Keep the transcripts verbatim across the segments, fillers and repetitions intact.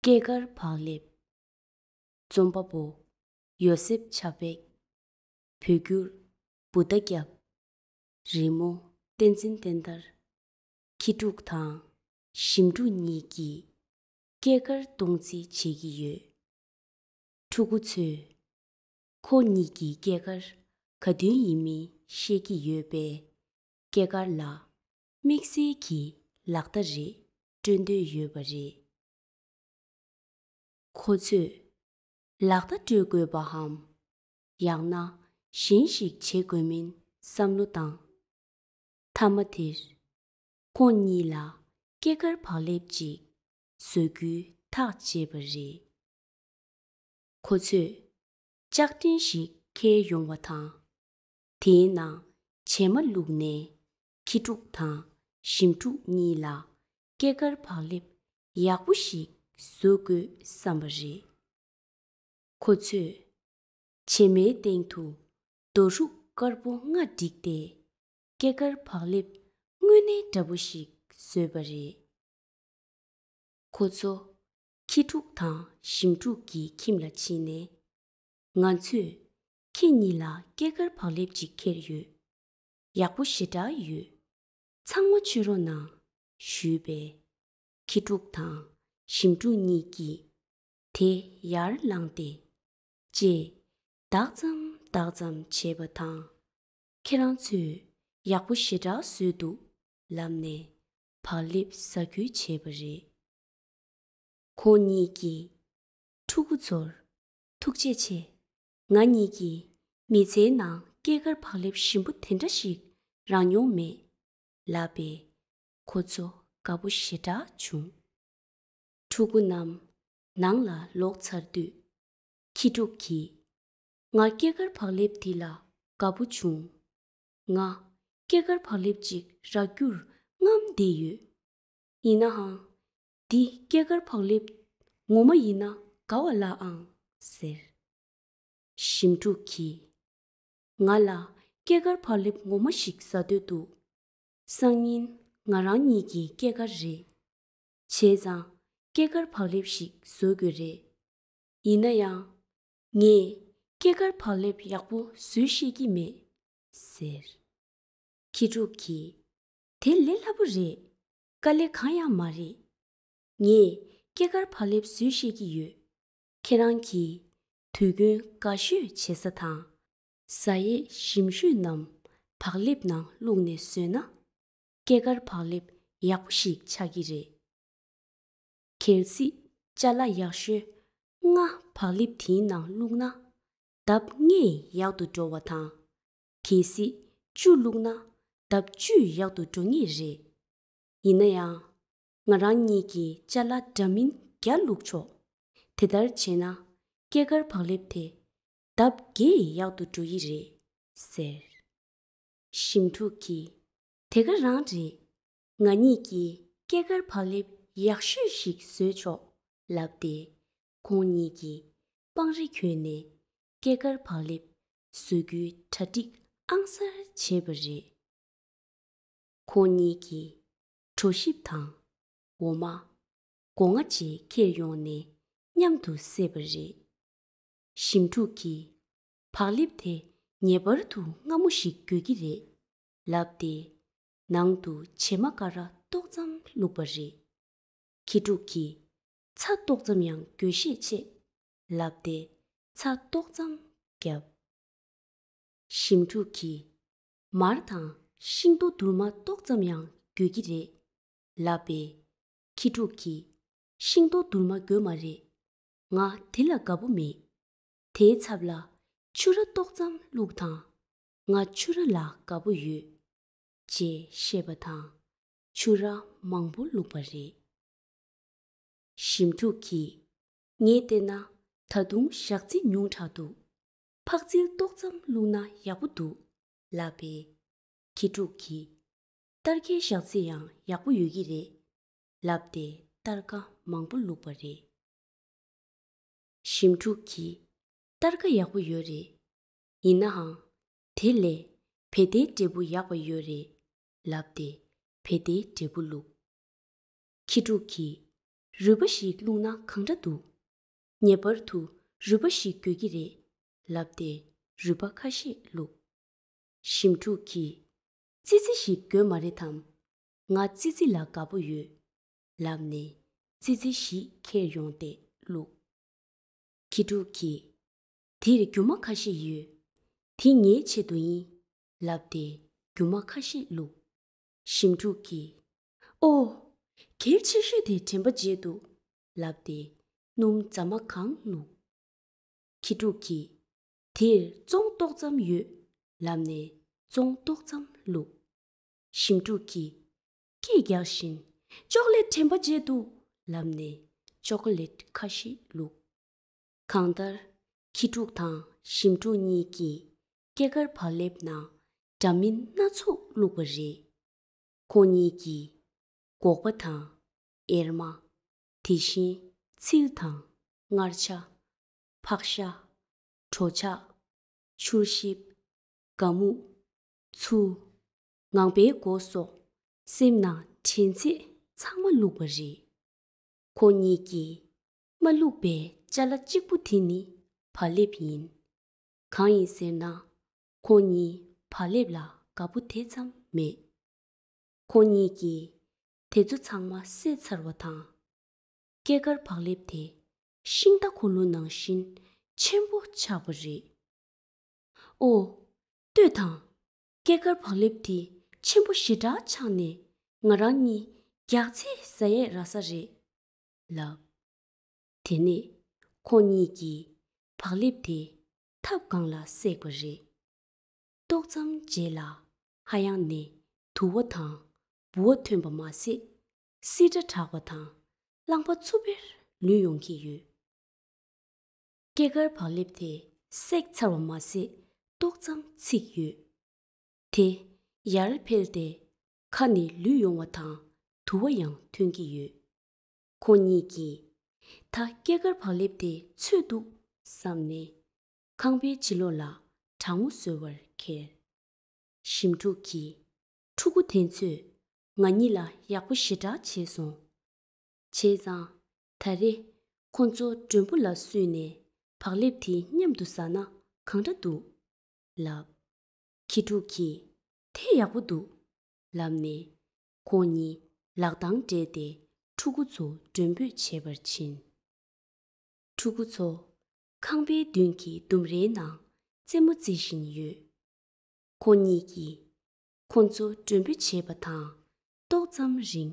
སྐྱེས་སྐར་བག་ལེབ། རྩོམ་པ་པོ། ཡོ་སེབ་ཆ་པེག་བོད་བསྒྱུར། བུདྡྷ་སྐྱབས། རི་མོ། བསྟན་འཛིན་བསྟན་དར། ཁྱི་ཕྲུག་དང་ཞིམ་ཕྲུག་གཉིས་ཀྱིས་སྐྱེས་སྐར་གཏོང་རྩིས་བྱེད་ཀྱི་ཡོད། ཕྲུ་གུ་ཚོས་ཁོ་གཉིས་ཀྱི་སྐྱེས་སྐར་ག་དུས་ཡིན་མིན་ཤེས་ཀྱི་ཡོད་པས། སྐྱེས་སྐར་ལ་དམིགས་བསལ་གྱི་ལག་བརྡ་རེ་སྤྲོད་འདོད་ཡོད་པ་རེད། ཁོ་ཚོས་ལག་བརྡ་སྤྲོད་དགོས་པའམ། ཡང་ན་གཞན་ཞིག་བྱེད་དགོས་མིན་བསམ་བློ་བཏང་། མཐའ་མ་དེར། ཁོང་གཉིས་ལ་སྐྱེས་སྐར་བག་ལེབ་ཅིག་བཟོ་རྒྱུའི་ཐག་བཅད་པ་རེད། ཁོ་ཚོས་ལྕགས་ཕྲན་ཞིག་འཁྱེར་ཡོང་བ་དང་། དེའི་ནང་བྱེ་མ་བླུགས་ནས་ཁྱི་ཕྲུག་དང་ཞིམ་ཕྲུག་གཉིས་ལ་སྐྱེས་སྐར་བག་ལེབ་ཡག་པོ་ཞིག་བཟོ་དགོས་བསམ་པ་རེད། ཁོ་ཚོས་བྱེ་མའི་སྟེང་དུ་རྡོ་ཧྲུག་དཀར་པོ་ལྔ་བསྒྲིགས་ཏེ། སྐྱེས་སྐར་བག་ལེབ་དངོས་གནས་འདྲ་པོ་ཞིག་བཟོས་པ་རེད། ཁོ་ཚོ་ཁྱི་ཕྲུག་དང་ཞིམ་ཕྲུག་གི་ཁྱིམ་ལ་ཕྱིན་ནས། ང་ཚོས་ཁྱེད་གཉིས་ལ་སྐྱེས་སྐར་བག་ལེབ་ཅིག་འཁྱེར་ཡོད། ཡག་པོ་ཞེ་དྲག་ཡོད། ཚང་མ་མཆོད་རོགས་གནང་། ཞུས་པས། ཁྱི་ཕྲུག་དང་ཞིམ་ཕྲུག་གཉིས་ཀྱིས་དེ་ཡར་བླངས་ཏེ། ཅེས་བདག་ཙམ་བདག་ཙམ་བྱས་པ་དང་། ཁྱེད་རང་ཚོས་ཡག་པོ་ཞེ་དྲག་བཟོས་འདུག་ལབ་ནས་བག་ལེབ་ཟ་ཁུལ་བྱས་པ་རེད། ཁོང་གཉིས་ཀྱིས་ཕྲུ་གུ་ཚོར། ཐུགས་རྗེ་ཆེ། ང་གཉིས་ཀྱིས་མི་ཚེའི་ནང་སྐྱེས་སྐར་བག་ལེབ་ཞིམ་པོ་དེ་འདྲ་ཞིག་རག་མྱོང་མེད། ལབ་པས། ཁོ་ཚོ་དགའ་པོ་ཞེ་དྲག་བྱུང་། ཕྲུ་གུ་རྣམས་ནང་ལ་ལོག་ཚར་དུས། ཁྱི་ཕྲུག་གིས། ང་སྐྱེས་སྐར་བག་ལེབ་འདི་ལ་དགའ་པོ་བྱུང་། ང་སྐྱེས་སྐར་བག་ལེབ་ཅིག་རག་རྒྱུར་རྔམ་བསྡད་ཡོད། ཡིན་ནའང་། འདི་སྐྱེས་སྐར་བག་ལེབ་ངོ་མ་ཡིན་ན་དགའ་བ་ལ་ཨང་། ཟེར། ཞིམ་ཕྲུག་གིས། ང་ལ་སྐྱེས་སྐར་བག་ལེབ་ངོ་མ་ཞིག་ཟ་འདོད་འདུག་སང་ཉིན་ང་རང་ཉིད་ཀྱི་སྐྱེས་སྐར་རེད། བྱས་ཙང་སྐྱེས་སྐར་བག་ལེབ་ཞིག་བཟོ་དགོས་རེད། ཡིན་ན་ཡང་། ངས་སྐྱེས་སྐར་བག་ལེབ་ཡག་པོ་བཟོས་ཤེས་ཀྱི་མེད། ཟེར། ཁྱི་ཕྲུག་གིས། དེ་ལས་སླ་པོ་རེད། དཀའ་ལས་གང་ཡང་མ་རེད། ངས་སྐྱེས་སྐར་བག་ལེབ་བཟོས་ཤེས་ཀྱི་ཡོད། ཁྱེད་རང་གིས་དུས་རྒྱུན་དགའ་ཤོས་བྱེད་ས་དང་། ཟ་ཡས་ཞིམ་ཤོས་རྣམས་བག་ལེབ་ནང་བླུགས་ནས་བཟོས་ན། སྐྱེས་སྐར་བག་ལེབ་ཡག་པོ་ཞིག་ཆགས་ཀྱི་རེད། གལ་སྲིད་ཅ་ལག་ཡག་ཤོས་ལྔ་བག་ལེབ་དེའི་ནང་བླུགས་ན། ལྡབ་ལྔས་ཡག་ཏུ་འགྲོ་བ་དང་། གལ་སྲིད་བཅུ་བླུགས་ན་ལྡབ་བཅུས་ཡག་ཏུ་འགྲོ་ངེས་རེད། ཡིན་ན་ཡང་། ང་རང་ཉིད་ཀྱིས་ཅ་ལག་འདྲ་མིན་བརྒྱ་བླུགས་ཆོག་དེ་ལྟར་བྱས་ན། སྐྱེས་སྐར་བག་ལེབ་དེ་ལྡབ་བརྒྱས་ཡག་ཏུ་འགྲོ་ཡི་རེད། ཟེར། ཞིམ་ཕྲུག་གིས། དེ་ག་རང་རེད། ང་གཉིས་ཀྱིས་སྐྱེས་སྐར་བག་ལེབ་ཡག་ཤོས་ཤིག་བཟོས་ཆོག་ལབ་སྟེ། ཁོང་གཉིས་ཀྱིས་པང་རེ་གྱོན་ནས་སྐྱེས་སྐར་བག་ལེབ་བཟོ་རྒྱུའི་གྲ་སྒྲིག་ཨང་གསར་བྱས་པ་རེད། ཁོང་གཉིས་ཀྱིས་གྲོ་ཞིབ་དང་། འོ་མ། སྒོ་ང་བཅས་ཁྱེར་ཡོང་ནས་མཉམ་དུ་བསྲེས་པ་རེད། ཞིམ་ཕྲུག་གིས། བག་ལེབ་དེ་ངེས་པར་དུ་མངར་མོ་ཞིག་དགོས་ཀྱི་རེད། ལབ་སྟེ། ནང་དུ་བྱེ་མ་ཀ་ར་ཏོག་ཙམ་བླུགས་པ་རེད། ཁྱི་ཕྲུག་གིས་ཚྭ་ཏོག་ཙམ་ཡང་དགོས་ཤས་ཆེ། ལབ་སྟེ་ཚྭ་ཏོག་ཙམ་བརྒྱབ། ཞིམ་ཕྲུག་གིས་མར་དང་ཤིང་ཏོག་བསྡུར་མ་ཏོག་ཙམ་ཡང་དགོས་ཀྱི་རེད། ལབ་པས། ཁྱི་ཕྲུག་གིས་ཤིང་ཏོག་བསྡུར་མ་དགོས་མ་རེད། ང་དེ་ལ་དགའ་པོ་མེད། དེའི་ཚབ་ལ་ཕྱུ་ར་ཏོག་ཙམ་བླུགས་དང་། ང་ཕྱུ་ར་ལ་དགའ་པོ་ཡོད། ཅེས་བཤད་པ་དང་ཕྱུ་ར་མང་པོ་བླུགས་པ་རེད། ཞིམ་ཕྲུག་གིས། ངས་བལྟས་ན་ད་དུང་ཞག་རྩི་ཉུང་དྲགས་འདུག་ཕག་རྩིལ་ཏོག་ཙམ་བླུགས་ན་ཡག་པོ་འདུག་ལབ་པས། ཁྱི་ཕྲུག་གིས། སྟར་ཁའི་ཞག་རྩི་ཡང་ཡག་པོ་ཡོད་ཀྱི་རེད། ལབ་སྟེ་སྟར་ཁ་མང་པོ་བླུགས་པ་རེད། ཞིམ་ཕྲུག་གིས། སྟར་ཁ་ཡག་པོ་ཡོད་རེད། ཡིན་ནའང་། དེ་ལས་བེ་ཏའི་འབྲས་བུ་ཡག་པ་ཡོད་རེད། ལབ་སྟེ་བེ་ཏའི་འབྲས་བུ་བླུགས། ཁྱི་ཕྲུག་གིས། རུས་པ་ཞིག་བླུགས་ན་གང་འདྲ་འདུག་ངེས་པར་དུ་རུས་པ་ཞིག་དགོས་ཀྱི་རེད། ལབ་སྟེ་རུས་པ་ཁ་ཤས་བླུགས། ཞིམ་ཕྲུག་གིས། ཙི་ཙི་ཞིག་དགོས་མ་རེད་དམ། ང་ཙི་ཙི་ལ་དགའ་པོ་ཡོད། ལབ་ནས་ཙི་ཙི་ཞིག་ཁྱེར་ཡོང་སྟེ་བླུགས། ཁྱི་ཕྲུག་གིས། དེར་རྒྱུ་མ་ཁ་ཤས་ཡོད། དེ་ངའི་ཆེད་དུ་ཡིན། ལབ་སྟེ་རྒྱུ་མ་ཁ་ཤས་བླུགས། ཞིམ་ཕྲུག་གིས། ཨོ། གལ་ཆེ་ཤོས་དེ་དྲན་པ་བརྗེད་འདུག་ལབ་སྟེ་སྣུམ་རྫ་མ་གང་བླུགས། ཁྱི་ཕྲུག་གིས། དེར་བཙོང་ཏོག་ཙམ་ཡོད། ལབ་ནས་བཙོང་ཏོག་ཙམ་བླུགས། ཞིམ་ཕྲུག་གིས། སྐད་རྒྱག་བཞིན། ཅོག་ལེ་དྲན་པ་བརྗེད་འདུག་ལབ་ནས་ཅོག་ལེ་ཁ་ཤས་བླུགས། གང་ལྟར། ཁྱི་ཕྲུག་དང་ཞིམ་ཕྲུག་གཉིས་ཀྱིས་སྐྱེས་སྐར་བག་ལེབ་ནང་འདྲ་མིན་སྣ་ཚོགས་བླུགས་པ་རེད། ཁོང་གཉིས་ཀྱིས། སྒོག་པ་དང་། ཨེར་མ། དེ་བཞིན་ཚིལ་དང་། མངར་ཆ། ཕག་ཤ། གྲོ་ཆག་ཆུར་ཞིབ། ག་མུ། ཚུ། ངང་པའི་མགོ་སོགས་སེམས་ནང་དྲན་ཚད་ཚང་མ་བླུགས་པ་རེད། ཁོ་གཉིས་ཀྱིས་མ་བླུགས་པའི་ཅ་ལག་གཅིག་པུ་དེ་ནི་བག་ལེབ་ཡིན། གང་ཡིན་ཟེར་ན། ཁོ་གཉིས་བག་ལེབ་ལ་དགའ་པོ་དེ་ཙམ་མེད། ཁོ་གཉིས་ཀྱིས་དེ་ཚོ་ཚང་མ་བསད་ཚར་བ་དང་། སྐྱེས་སྐར་བག་ལེབ་དེ་ཤིང་རྟ་འཁོར་ལོ་ནང་བཞིན་ཆེན་པོ་ཆགས་པ་རེད། ཨོ། ལྟོས་དང་། སྐྱེས་སྐར་བག་ལེབ་དེ་ཆེན་པོ་ཞེ་དྲག་ཆགས་ནས་ང་རང་གཉིས་རྒྱགས་ཚད་ཟ་ཡས་རག་ས་རེད། ལབ། དེ་ནས་ཁོ་གཉིས་ཀྱིས་བག་ལེབ་དེ་ཐབ་སྒང་ལ་བསྲེགས་པ་རེད། ཏོག་ཙམ་རྗེས་ལ་ཧ་ཡང་ནས་དུ་བ་དང་འབུ་བ་ཐོན་པ་མ་ཟད། སིལ་སྒྲ་གྲགས་པ་དང་རླངས་པ་འཚུབ་པོས་ལུད་ཡོང་གི་ཡོད། སྐྱེས་སྐར་བག་ལེབ་དེ་བསྲེགས་ཚར་བ་མ་ཟད་ཏོག་ཙམ་ཚིག་ཡོད། དེ་ཡར་འཕེལ་ཏེ་ཁ་ནས་ལུད་ཡོང་བ་དང་དུ་བ་ཡང་ཐོན་གྱི་ཡོད། ཁོ་གཉིས་ཀྱིས་ད་སྐྱེས་སྐར་བག་ལེབ་དེ་ཚོས་འདུག་བསམ་ནས་ཁང་པའི་ཕྱི་ལོགས་ལ་གྲང་མོ་བཟོ་བར་ཁྱེར། ཞིམ་ཕྲུག་གིས། ཕྲུ་གུ་དེ་ཚོས་ང་གཉིས་ལ་ཡག་པོ་ཞེ་དྲག་བྱས་སོང་། བྱས་ཙང་ད་རེས་ཁོ་ཚོ་མགྲོན་པོ་ལ་བསུས་ནས་བག་ལེབ་དེ་མཉམ་དུ་ཟ་ན་གང་འདྲ་འདུག་ལབ། ཁྱི་ཕྲུག་གིས། དེ་ཡག་པོ་འདུག་ལབ་ནས་ཁོང་གཉིས་ལག་གདང་སྦྲེལ་ཏེ་ཕྲུ་གུ་ཚོ་མགྲོན་འབོད་བྱེད་པར་ཕྱིན། ཕྲུ་གུ་ཚོ་ཁང་པའི་མདུན་གྱི་ལྡུམ་རའི་ནང་རྩེད་མོ་རྩེ་བཞིན་ཡོད། ཁོ་གཉིས་ཀྱིས་ཁོ་ཚོ་མགྲོན་འབོད་བྱས་པ་དང་ཏོག་ཙམ་རིང་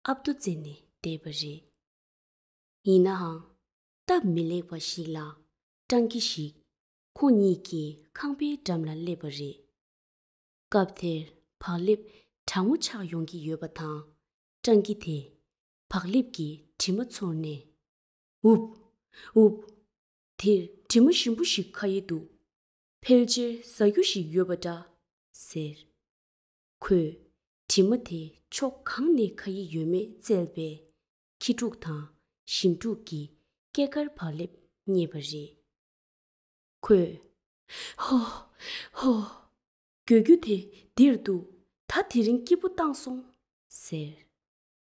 ཨབ་ཏོ་རྩེ་ནས་བསྡད་པ་རེད། ཡིན་ནའང་སྟབས་མི་ལེགས་པ་ཞིག་ལ་སྤྲང་ཀི་ཞིག་ཁོ་གཉིས་ཀྱི་ཁང་པའི་འགྲམ་ལ་སླེབས་པ་རེད། སྐབས་དེར་བག་ལེབ་གྲང་མོ་ཆགས་ཡོང་གི་ཡོད་པ་དང་སྤྲང་ཀི་དེས་བག་ལེབ་ཀྱི་དྲི་མ་ཚོར་ནས། འུབ། འུབ། དེར་དྲི་མ་ཞིམ་པོ་ཞིག་ཁ་ཡི་འདུག་ཕལ་ཆེར་ཟ་རྒྱུ་ཞིག་ཡོད་པ་འདྲ། ཟེར། ཁོས་དྲི་མ་དེ་ཕྱོགས་གང་ནས་ཁ་ཡི་ཡོད་མེད་བཙལ་བས་ཁྱི་ཕྲུག་དང་ཞིམ་ཕྲུག་གི་སྐྱེས་སྐར་བག་ལེབ་རྙེད་པ་རེད། ཁོས། ཧོ། ཧོ། གྱོད་གྱུ་དེ་འདིར་འདུག་ད་དེ་རིང་སྐྱིད་པོ་བཏང་སོང་། ཟེར།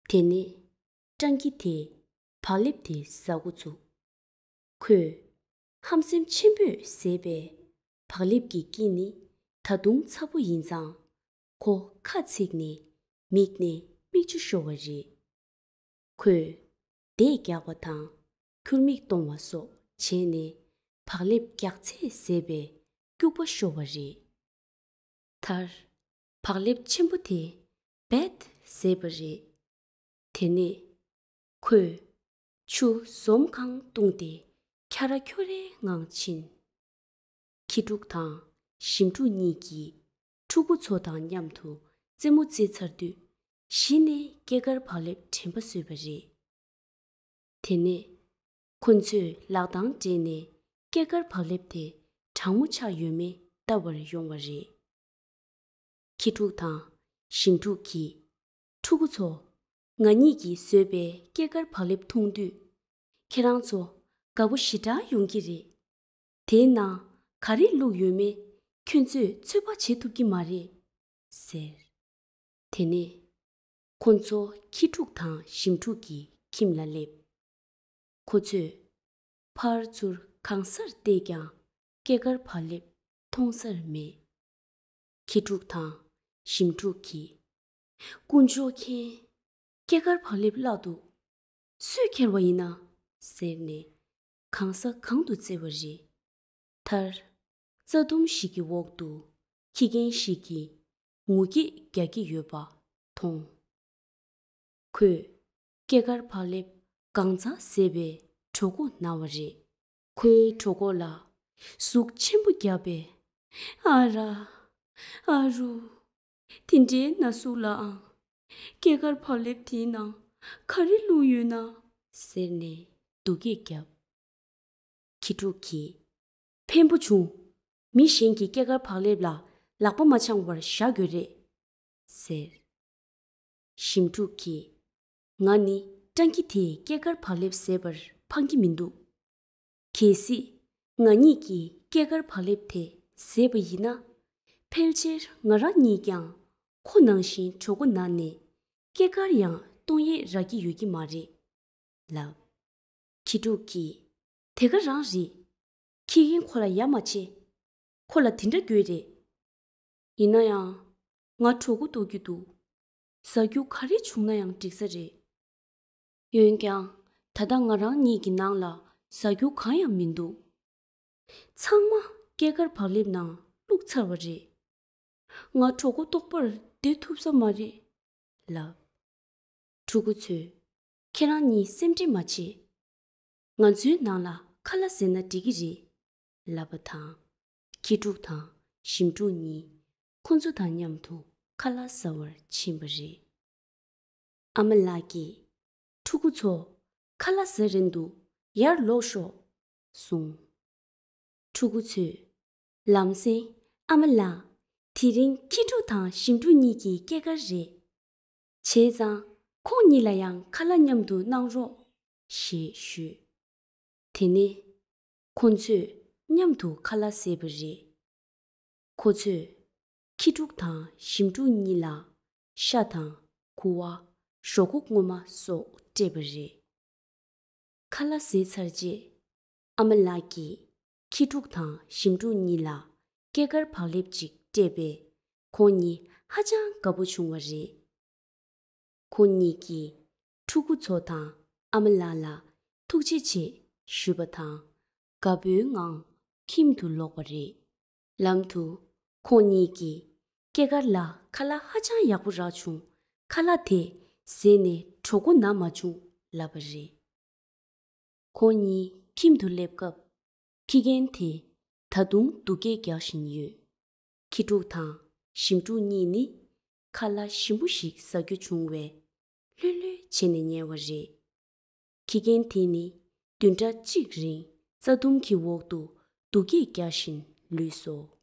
དེ་ནས་སྤྲང་ཀི་དེས་བག་ལེབ་དེ་ཟ་འགོ་བཙུགས། ཁོས་ཧམ་སེམས་ཆེན་པོས་བཟས་པའི་བག་ལེབ་ཀྱི་སྐྱི་ནི་ད་དུང་ཚ་པོ་ཡིན་ཙང་ཁོ་ཁ་ཚིག་ནས་མིག་ནས་མིག་ཆུ་ཤོར་བ་རེད། ཁོས་དེད་རྒྱག་པ་དང་ཁུར་མིག་གཏོང་བ་སོགས་བྱས་ནས་བག་ལེབ་རྒྱགས་ཚད་བཟས་པས་སྐྱུག་པ་ཤོར་བ་རེད། མཐར། བག་ལེབ་ཆེན་པོ་དེ་རྦད་བཟས་པ་རེད། དེ་ནས་ཁོས་ཆུ་ཟོམ་གང་བཏུངས་ཏེ་ཁྱ་ར་ཁྱོ་རའི་ངང་ཕྱིན། ཁྱི་ཕྲུག་དང་ཞིམ་ཕྲུག་གཉིས་ཀྱིས་ཕྲུ་གུ་ཚོ་དང་མཉམ་དུ་རྩེད་མོ་རྩེས་ཚར་དུས་གཞི་ནས་སྐྱེས་སྐར་བག་ལེབ་དྲན་པ་གསོས་པ་རེད། དེ་ནས་ཁོ་ཚོས་ལག་གདང་སྦྲེལ་ནས་སྐྱེས་སྐར་བག་ལེབ་དེ་གྲང་མོ་ཆགས་ཡོད་མེད་ལྟ་བར་ཡོང་བ་རེད། ཁྱི་ཕྲུག་དང་ཞིམ་ཕྲུག་གིས། ཕྲུ་གུ་ཚོ། ང་གཉིས་ཀྱིས་བཟོས་པའི་སྐྱེས་སྐར་བག་ལེབ་འཐུང་དུས། ཁྱེད་རང་ཚོ་དགའ་པོ་ཞེ་དྲག་ཡོང་གི་རེད། དེའི་ནང་ག་རེ་བླུགས་ཡོད་མེད་ཁྱོད་ཚོས་ཚོད་དཔག་བྱེད་ཐུབ་ཀྱི་མ་རེད། ཟེར། དེ་ནས་ཁོ་ཚོ་ཁྱི་ཕྲུག་དང་ཞིམ་ཕྲུག་གིས་ ཁྱིམ་ལ་སླེབས། ཁོ་ཚོས་ཕར་ཚུར་གང་སར་བལྟས་ཀྱང་སྐྱེས་སྐར་བག་ལེབ་མཐོང་སར་མེད། ཁྱི་ཕྲུག་དང་ཞིམ་ཕྲུག་གིས། དཀོན་མཆོག་མཁྱེན། སྐྱེས་སྐར་བག་ལེབ་བརླག་འདུག་སུས་ཁྱེར་བ་ཡིན་ན། ཟེར་ནས་གང་ས་གང་དུ་བཙལ་བ་རེད། མཐར། རྩྭ་ལྡུམ་ཞིག་གི་འོག་ཏུ་ཁྱི་རྒན་ཞིག་གིས་ངུ་སྐད་རྒྱག་གི་ཡོད་པ་མཐོང་། ཁོས་སྐྱེས་སྐར་བག་ལེབ་གང་ཚང་བཟས་པའི་གྲོད་ཁོག་ན་བ་རེད། ཁོའི་གྲོད་ཁོག་ལ་ཟུག་ཆེན་པོ་བརྒྱབ་པས། ཨ་ར། ཨ་རུ། དེ་འདྲའི་ན་ཟུག་ལའང་། སྐྱེས་སྐར་བག་ལེབ་དེའི་ནང་ག་རེ་བླུགས་ཡོད་ན། ཟེར་ནས་སྡུག་སྐད་བརྒྱབ། ཁྱི་ཕྲུག་གིས། ཕན་པོ་བྱུང་། མི་གཞན་གྱི་སྐྱེས་སྐར་བག་ལེབ་ལ་ལག་པ་མ་འཆང་བར་བཞག་དགོས་རེད། ཟེར། ཞིམ་ཕྲུག་གིས། ང་ནི་སྤྲང་ཀི་དེས་སྐྱེས་སྐར་བག་ལེབ་བཟས་པར་ཕངས་ཀྱི་མི་འདུག་གལ་སྲིད་ང་གཉིས་ཀྱིས་སྐྱེས་སྐར་བག་ལེབ་དེ་བཟས་པ་ཡིན་ན། ཕལ་ཆེར་ང་རང་གཉིས་ཀྱང་ཁོ་ནང་བཞིན་གྲོད་ཁོག་ན་ནས་སྐྱེས་སྐར་ཡང་གཏོང་ཡས་རག་གི་ཡོད་ཀྱི་མ་རེད། ལབ། ཁྱི་ཕྲུག་གིས། དེ་ག་རང་རེད། ཁྱི་རྒན་ཁོ་ལ་ཡ་མ་བྱེད། ཁོ་ལ་དེ་འདྲ་དགོས་རེད། ཡིན་ན་ཡང་། ང་གྲོད་ཁོག་ལྟོགས་ཀྱི་འདུག་ཟ་རྒྱུ་ག་རེ་བྱུང་ན་ཡང་འགྲིག་ས་རེད། འོན་ཀྱང་། ད་ལྟ་ང་རང་གཉིས་ཀྱི་ནང་ལ་ཟ་རྒྱུ་གང་ཡང་མི་འདུག་ཚང་མ་སྐྱེས་སྐར་བག་ལེབ་ནང་བླུགས་ཚར་བ་རེད། ང་གྲོད་ཁོག་ལྟོགས་པར་བསྡད་ཐུབ་ས་མ་རེད། ལབ། ཕྲུ་གུ་ཚོས། ཁྱེད་རང་གཉིས་སེམས་ཁྲལ་མ་བྱེད། ང་ཚོའི་ནང་ལ་ཁ་ལག་བཟས་ན་འགྲིག་གི་རེད། ལབ་པ་དང་། ཁྱི་ཕྲུག་དང་ཞིམ་ཕྲུག་གཉིས་ཁོ་ཚོ་དང་མཉམ་དུ་ཁ་ལག་ཟ་བར་ཕྱིན་པ་རེད། ཨ་མ་ལགས་ཀྱིས། ཕྲུ་གུ་ཚོ། ཁ་ལག་ཟ་རན་འདུག་ཡར་ལོག་ཤོག་གསུངས། ཕྲུ་གུ་ཚོས། ལམ་སེང་། ཨ་མ་ལགས། དེ་རིང་ཁྱི་ཕྲུག་དང་ཞིམ་ཕྲུག་གཉིས་ཀྱི་སྐྱེས་སྐར་རེད། བྱས་ཙང་ཁོང་གཉིས་ལ་ཡང་ཁ་ལག་མཉམ་དུ་གནང་རོགས། ཞེས་ཞུས། དེ་ནས་ཁོང་ཚོས་མཉམ་དུ་ཁ་ལག་བཟས་པ་རེད། ཁོ་ཚོས་ཁྱི་ཕྲུག་དང་ཞིམ་ཕྲུག་གཉིས་ལ་ཤ་དང་ཁུ་བ། ཞོག་ཁོག་སྔོན་མ་སོགས་སྤྲད་པ་རེད། ཁ་ལག་བཟས་ཚར་རྗེས། ཨ་མ་ལགས་ཀྱིས་ཁྱི་ཕྲུག་དང་ཞིམ་ཕྲུག་གཉིས་ལ་སྐྱེས་སྐར་བག་ལེབ་ཅིག་སྤྲད་པས། ཁོང་གཉིས་ཧ་ཅང་དགའ་པོ་བྱུང་བ་རེད། ཁོང་གཉིས་ཀྱིས་ཕྲུ་གུ་ཚོ་དང་ཨ་མ་ལགས་ལ་ཐུགས་རྗེ་ཆེ་ཞུས་པ་དང་། དགའ་པོའི་ངང་ཁྱིམ་དུ་ལོག་པ་རེད། ལམ་དུ་ཁོང་གཉིས་ཀྱིས། སྐྱེས་སྐར་ལ་ཁ་ལག་ཧ་ཅང་ཡག་པོ་རག་བྱུང་། ཁ་ལག་དེ་བཟས་ནས་གྲོད་ཁོག་ན་མ་བྱུང་ལབ་པ་རེད། ཁོང་གཉིས་ཁྱིམ་དུ་སླེབས་སྐབས། ཁྱི་རྒན་དེས་ད་དུང་སྡུག་སྐད་རྒྱག་བཞིན་ཡོད། ཁྱི་ཕྲུག་དང་ཞིམ་ཕྲུག་གཉིས་ནི་ཁ་ལག་ཞིམ་པོ་ཞིག་ཟ་རྒྱུ་བྱུང་བས་ལྷོད་ལྷོད་བྱས་ནས་ཉལ་བ་རེད། ཁྱི་རྒན་དེ་ནི་བདུན་ཕྲག་གཅིག་རིང་རྩྭ་ལྡུམ་གྱི་འོག་ཏུ་སྡུག་སྐད་རྒྱག་བཞིན་ལུས་སོ།